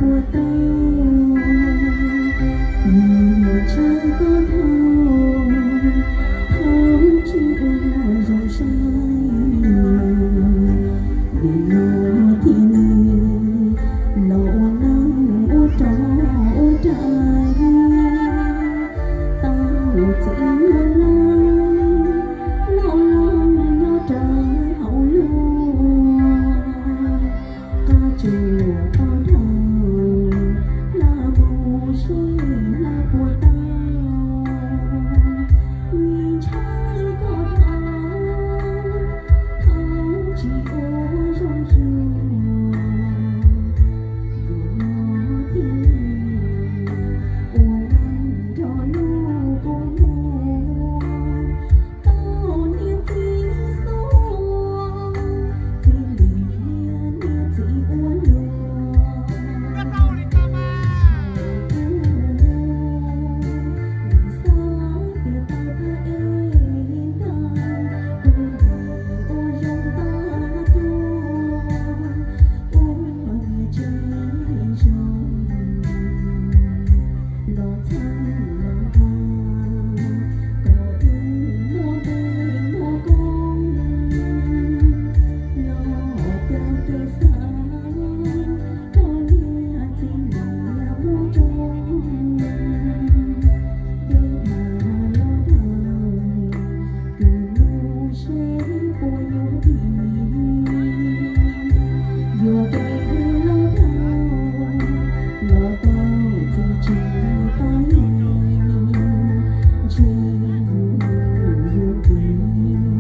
Puas tau, ntshaw koj dhau, thaum tsis ua zoo saib. Nim no thiaj li los ua neej ua rov ua rais, tau txiv ua lawm, los los nyob rau hauv luag. Qab tsuas tau dhau, hla mus seb hla puas tau, vim ntshaw koj dhau, thaum tsis ua zoo zuag. Nim no thiaj li ua neej nrog luag kua muag, tau niam txiv xub, txiv lim hiam niam txiv ua luag. Nim no xav tias tau phab ej ntag, kuv nim ua zoo tag cuag, ua niam tsev zoo los txhawj los nqa, kom wb muaj npe muaj koob, los pab kev xav rau niam txiv niam muaj roob. Dej dhas los dhau, kws mus seb puas yuav vim, yuav kev los dhau, los tau txiv tsis tau yig, ntshe yus yuav vim,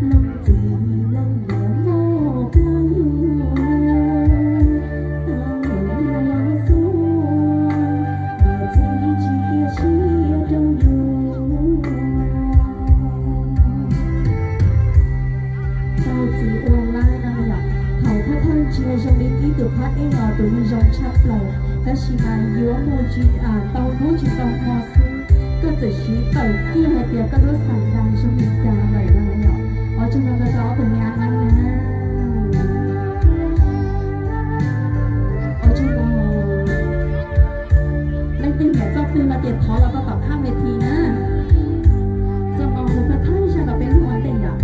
leej txiv leej niam muaj plab yuav, tau niam los xub, niam txiv tsis cia siab rau yus. Tau txiv ua laib no yom, thaum thawj thawj ntsia zoo li ib tug phab ej los tus me zoo tshaj plaws, tab sis mas yuav mus tsis tau hnub tsis tau hmo xwb, koj txawm siv tawm kiag hais tias koj lub xas das zoo li cas lawm no yom. Ua tsaug ntau ntau rau ob tug me ab neeb na. Ua tsaug ntau. Leej twg nyiam txoj twg no ces thov los rau tom thaj me thi na. Txoj no hu thawj thawj zaug rau peb mloog ua ntej yom.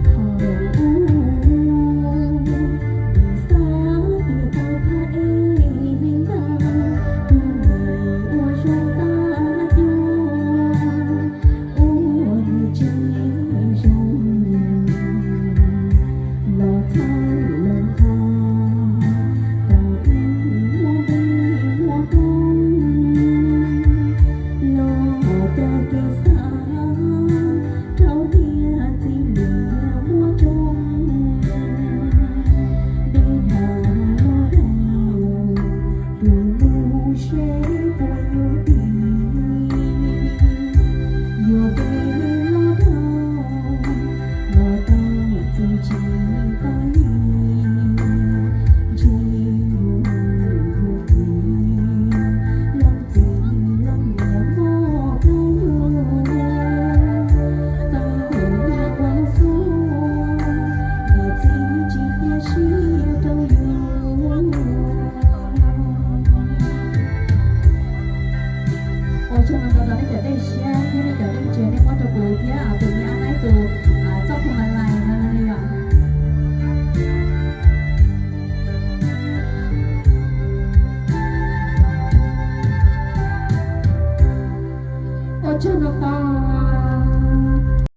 Thaum ub, xav tias tau phab ej ntag, tus niam ua zoo tag cuag, ua niam tsev zoo los txhawj los nqa, kom wb muaj npe muaj koob, los pab kev xav rau niam txiv niam muaj roob. Dej dhas los dhau, kws mus seb puas yuav vim, yuav kev los dhau, los tau txiv tsis tau yig, ntshe yus yuav vim, leej txiv leej niam muaj plab yuav, tau niam los xub, niam txiv tsis cia siab rau yus. Ua tsaug ntau ntau rau nej cov dej siab thiab nej cov dej ntsia nej muab rau kuv thiab tus